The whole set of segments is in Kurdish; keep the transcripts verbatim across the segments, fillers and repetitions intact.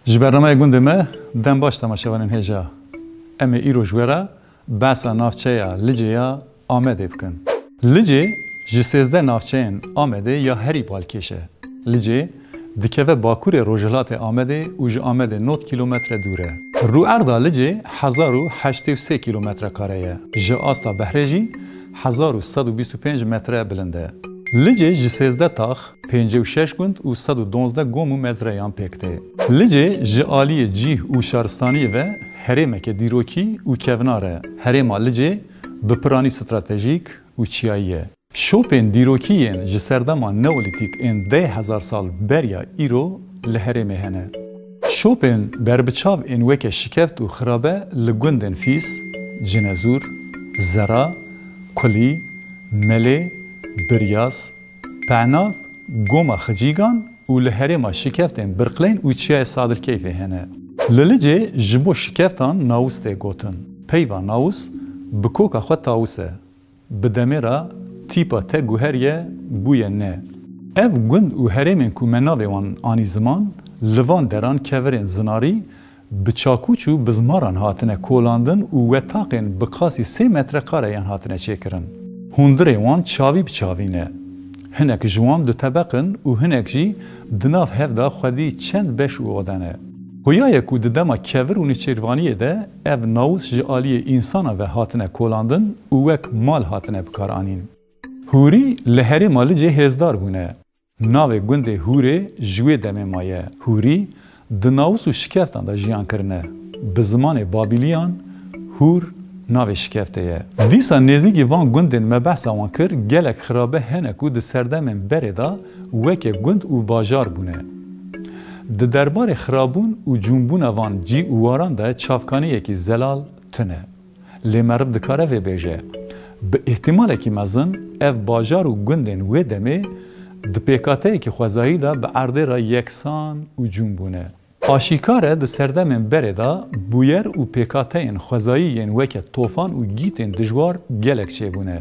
Ji bernameya gundê me dem baş temaşevanên hêja. Em ê îro ji we re behsa navçeya Licê ya Amedê bikin. Licê ji sêzdeh navçeyên Amedê ya herî balkêş e. Licê dikeve bakurê rojhilatê Amedê û ji Amedê nod kîlometre dûr e. Rûerda Licê hezar û heştê û sê kîlometre kare ye. Ji asta behrê jî hezar û sed û bîst û pênc metre bilind e. Licê ji sêzdeh tax, pêncî û şeş gund û sed û duwazdeh gom û mezreyan pêk tê. Licê ji aliyê cîh û şaristaniyê ve herêmeke dîrokî û kevnar e. Herêma Licê bi piranî stratejîk û çiyayî ye. Şopên dîrokî yên ji serdema neolîtîk ên deh hezar sal beriya îro li herêmê hene. Şopên berbiçav ên weke şikeft û xirabe li gundên Fîs, Cinezûr, Zera, Kulî, Melê, Biryas, Penav, Goma Xicîgan û li herêma şikeftên Birqleyn û Çiyayê Sadilkeyfê hene. Li Licê ji bo şikeftan nawis tê gotin. Peyva nawis bi koka xwe tawis e. Bi demê re tîpa te guheriye bûye ne. Ev gund û herêmên ku me navê wan anî ziman, li van deran kevirên zinarî bi çakûç û bizmaran hatine kolandin û wetaqên bi qasî sê metrekare yan hatine çêkirin. Hundirê wan çavî bi çavî ne. Hinek ji wan du tebeq in û hinek jî di nav hev de xwedî çend beş û oda ne. Xuya ye ku di dema kevir û nêçîrvaniyê de ev nawis ji aliyê însana ve hatine kolandin û wek mal hatine bikaranîn. Hûrî li herêma Licê hêzdar bûne. Navê gundê Hûrê ji wê demê maye. Hûrî di nawis û şikeftan de jiyan kirine. Bi zimanê Babîliyan Hûr navê şikeftê ye. Dîsa nêzîkî van gundên me behsa wan kir, gelek xirabe hene ku di serdemên berê de weke gund û bajar bûne. Di derbarê xirabûn û cûnbûna van cî û waran de çavkaniyekî zelal tune. Lê meriv dikare vê bêje, bi îhtîmalekî mezin ev bajar û gundên wê demê di pêkateyekî xwezayî de bi erdê re yeksan û cûn bûne. Aşîkar e di serdemên berê de bûyer û pêkateyên xwezayî yên weke tofan û gîtên dijwar gelek çêbûne.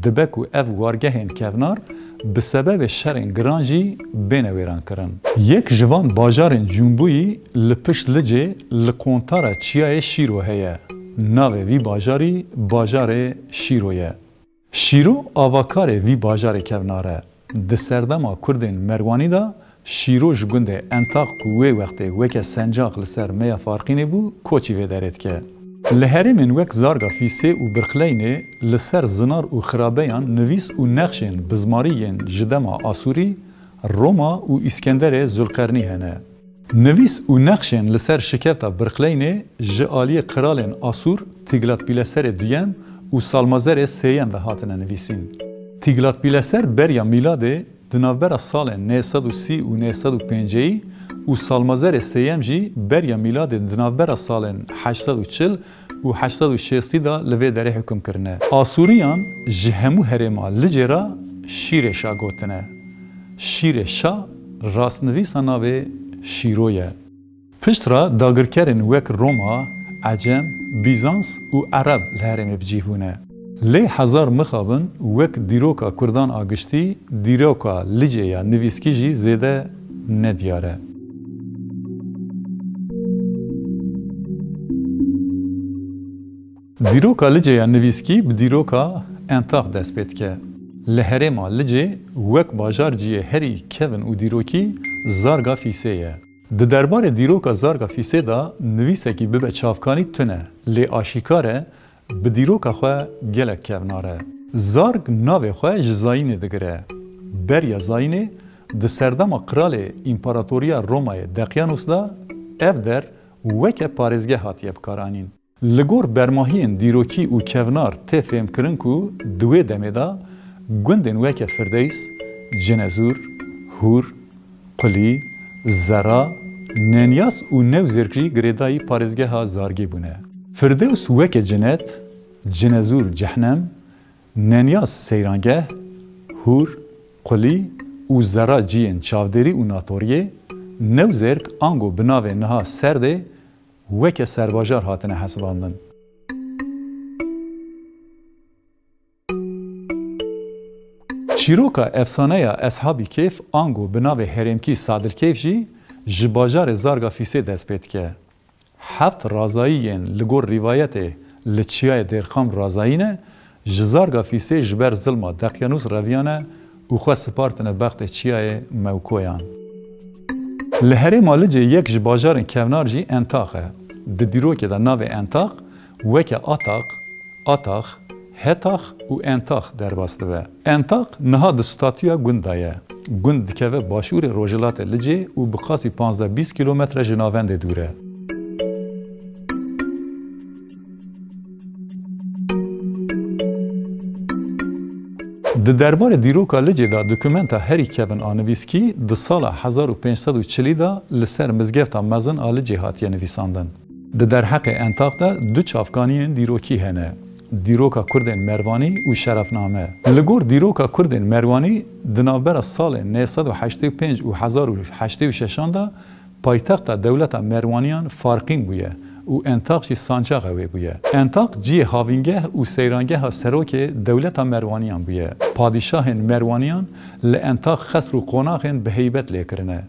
Dibe ku ev wargehên kevnar bi sebebê şerên giran jî bêne wêrankirin. Yek ji van bajarên cûnbûyî li pişt Licê li kontara Çiyayê Şîro heye. Navê vî bajarî bajarê Şîro ye. Şîro avakarê vî bajarê kevnar e. Di serdema Kurdên Merwanî de Şîro ji gundê Entax ku wê wextê weke sencax li ser Meya Farqînê bû, koçî vê derê dike. Li herêmên wek Zarga Fîsê û Birqleynê li ser zinar û xirabeyan nivîs û nexşên bizmarî yên ji dema Asûrî, Roma û Îskenderê Zulqernî hene. Nivîs û nexşên li ser şikefta Birqleynê ji aliyê qiralên Asûr Tîglatpîleserê Duyem û Salmazerê Sêyem ve hatine nivîsîn. Tîglatpîleser beriya mîladê di navbera salên neh sed û sî û neh sed û pêncî û Salmazerê Sêyem jî beriya mîladê di navbera salên heşt sed û çil û heşt sed û şêstî de li vê derê hukm kirine. Asûriyan ji hemû herêma Licê re Şîrê Şa gotine. Şîrê Şa rastnivîsa navê Şîro ye. Piştre dagirkerên wek Roma, Ecem, Bîzans û Ereb li herêmê bi cih bûne. Lê hezar mixabin wek dîroka Kurdan a giştî, dîroka Licê ya nivîskî jî zêde nediyar e. Dîroka Licê ya nivîskî bi dîroka Entax dest pê dike. Li herêma Licê wek bajar cihê herî kevin û dîrokî Zarga Fîsê ye. Di derbarê dîroka Zarga Fîsê de nivîsekî bibe çavkanî tune, lê aşîkar e bi dîroka xwe gelek kevnar e. Zarg navê xwe ji zayînê digire. Beriya zayînê di serdema qiralê Împaratoriya Romayê Deqyanus de ev der weke parêzgeh hatiye bikaranîn. Li gor bermahiyên dîrokî û kevnar tê fêhmkirin ku di wê demê de gundên weke Firdeys, Cinezûr, Hûr, Qulî, Zera, Nenyas û Newzêrk jî girêdayî parêzgeha Zargê bûne. Firdews weke cinet, Cinezûr cehnem, Nenyas seyrangeh, Hûr, Qulî û Zera ciyên çavdêrî û natoriyê, Newzêrk ango bi navê niha Serdê weke serbajar hatine hesibandin. Çîroka efsaneya Eshabî Kêf ango bi navê herêmkî Sadilkeyf jî Ji bajarê Zarga Fîsê dest pê dike. Heft razayî yên li gor rîvayetê li Çiyayê Dêrqam razayî ne, ji Zarga Fîsê ji ber zilma Deqyanûs reviyane û xwe spartine bextê Çiyayê Mewkoyan. Li herêma Licê yek ji bajarên kevnar jî Entax e. Di dîrokê de navê Entax weke Atax, Atax, Hetax û Entax derbas dibe. Entax niha di statûya gund de ye. Gund dikeve başûrê rojhilatê Licê û bi qasî panzdeh bîst kîlometre ji navendê dûr e. Di derbarê dîroka Licê de dokumenta herî kevin a nivîskî di sala hezar û pênc sed û çilî de li ser mizgefta mezin a Licê hatiye nivîsandin. Di derheqê Entax de du çavkaniyên dîrokî hene, Dîroka Kurdên Merwanî û Şerefname. Li gor Dîroka Kurdên Merwanî di navbera salên neh sed û heştê û pênc û hezar û heştê û şeşan de paytexta dewleta Merwaniyan Farqîn bûye û Entax jî sancaxa wê bûye. Entax cihê havîngeh û seyrangeha serokê dewleta Merwaniyan bûye. Padîşahên Merwaniyan li Entax qesr û qonaxên bi heybet lê kirine.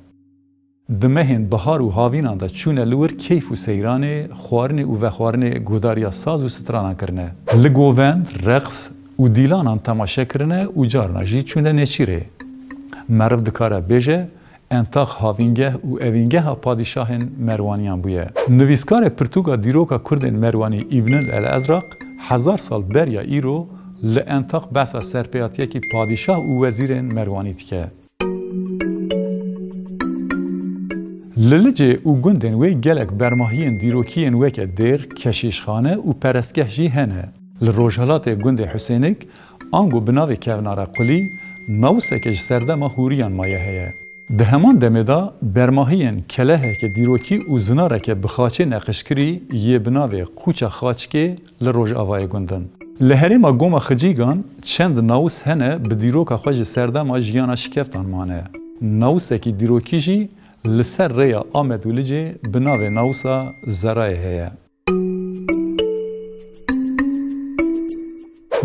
Di mehên bihar û havînan de çûne li wir keyf û seyranê, xwarinê û vexwarinê godariya saz û stranan kirine. Li govend, reqs û dîlanan temaşe kirine û carna jî çûne nêçîrê. Meriv dikare bêje, Entax havîngeh û evîngeha padîşahên Merwaniyan bûye. Nivîskarê pirtûka Dîroka Kurdên Merwanî Îbnil El Ezraq hezar sal beriya îro li Entax behsa serpêhatiyekî padîşah û wezîrên Merwanî dike. Li Licê û gundên wê gelek bermahiyên dîrokî yên weke dêr, keşîşxane û perestgeh jî hene. Li rojhilatê gundê Husênik, ango bi navê Kevnara Qulî, nawiseke ji serdema Hûriyan maye heye. Di heman demê de bermahiyên keleheke dîrokî û zinareke bi xaçê neqişkirî yê bi navê Qûça Xaçikê li rojavayê gund in. Li herêma Goma Xicîgan çend nawis hene bi dîroka xwe ji serdema jiyana şikeftan mane. Nawisekî dîrokî jî li ser rêya Amed û Licê bi navê nawisa Zerayê heye.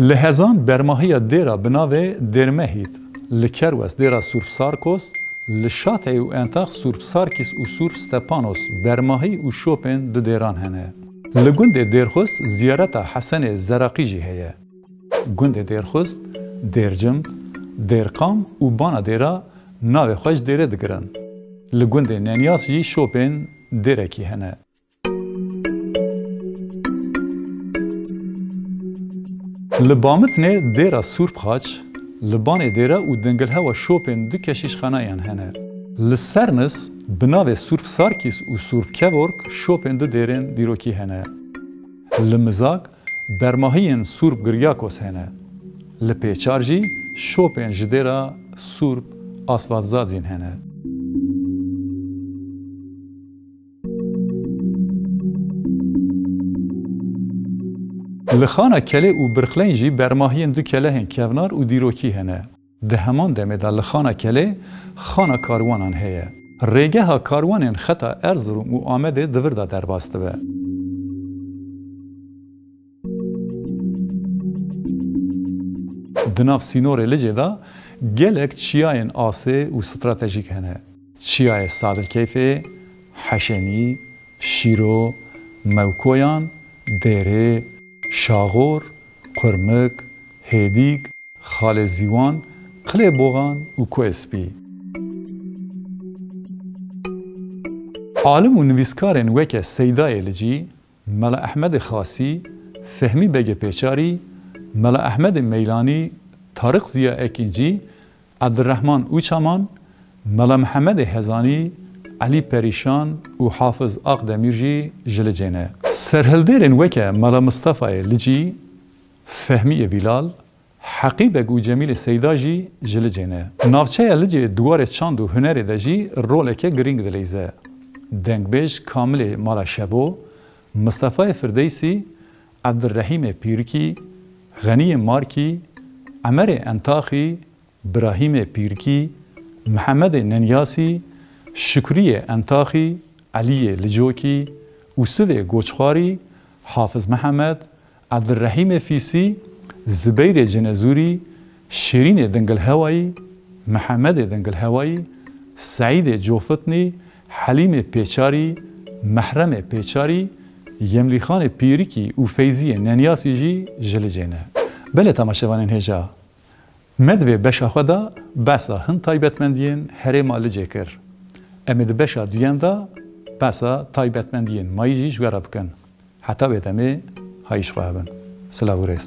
Li Hezan bermahiya dêra bi navê Dêrmehît, li Kerwes dêra Sûrp Sarkos, li Şatey û Entax Sûrp Sarkîs û Sûrp Stepanos bermahî û şopên du dêran hene. Li gundê Dêrxwist ziyareta Hesenê Zeraqî jî heye. Gundê Dêrxwist, Dêrcimd, Dêrqam û Bana Dêra navê xwe ji dêrê digirin. Li gundê Nenyas jî şopên dêrekî hene. Li Bamitnê dêra Sûrpxaç, li Banê Dêra û Dingilhewa şopên du keşîşxanayan hene. Li Sernis bi navê Sûrp Sarkîs û Sûrp Kevork şopên du dêrên dîrokî hene. Li Mizak bermahiyên Sûrp Giryakos hene. Li Pêçar jî şopên ji dêra Sûrp Asvatzadzîn hene. Li Xana Kelê û Birxleyn jî bermahiyên du kelehên kevnar û dîrokî hene. Di heman demê de li Xana Kelê Xana Karwanan heye. Rêgeha karwanên xeta Erzirom û Amedê di vir de derbas dibe. Di nav sînorê Licê de gelek çiyayên asê û stratejîk hene. Çiyayê Sadilkeyfê, Heşenî, Şîro, Mewkoyan, Dêrê, Şaxor, Qurmik, Hêdîg, Xalê Zîwan, Qilê Boxan û Koyê Spî. Alim û nivîskarên weke Seydayê Licî, Mela Ehmedê Xasî, Fehmî Begê Pêçarî, Mela Ehmedê Meylanî, Tariq Ziya Ekîncî, Ebdurrehman Uçaman, Mela Mihemedê Hezanî, Elî Perîşan û Hafiz Aqdemîr jî ji Licê ne. Serhildêrên weke Mela Mistefayê Licî, Fehmiyê Bîlal, Heqî Beg û Cemîlê Seyda jî ji Licê ne. Navçeya Licê di warê çand û hunerê de jî roleke girîng dileyze. Dengbêj Kamilê Mala Şebo, Mistefayê Firdeysî, Ebdurrehîmê Pîrikî, Xeniyê Markî, Emerê Entaxî, Birahîmê Pîrkî, Mihemedê Nenyasî, Şukriyê Entaxî, Eliyê Licokî, Ûsivê Goçxwarî, Hafiz Mihemed, Ebdurrehîmê Fîsî, Zibeyrê Cinezûrî, Şêrînê Dingilhewayî, Mihemedê Dingilhewayî, Seîdê Cofitnî, Helîmê Pêçarî, Mehremê Pêçarî, Yemlîxanê Pîrikî û Feyziyê Nenyasî jî ji Licê ne. Belê temaşevanên hêja, me di vê beşa xwe de behsa hin taybetmendiyên herêma Licê kir. Em ê di beşa duyem de behsa taybetmendiyên mayî jî ji we re bikin. Heta wê demê hayîş xwe hebin. Silav û rêz.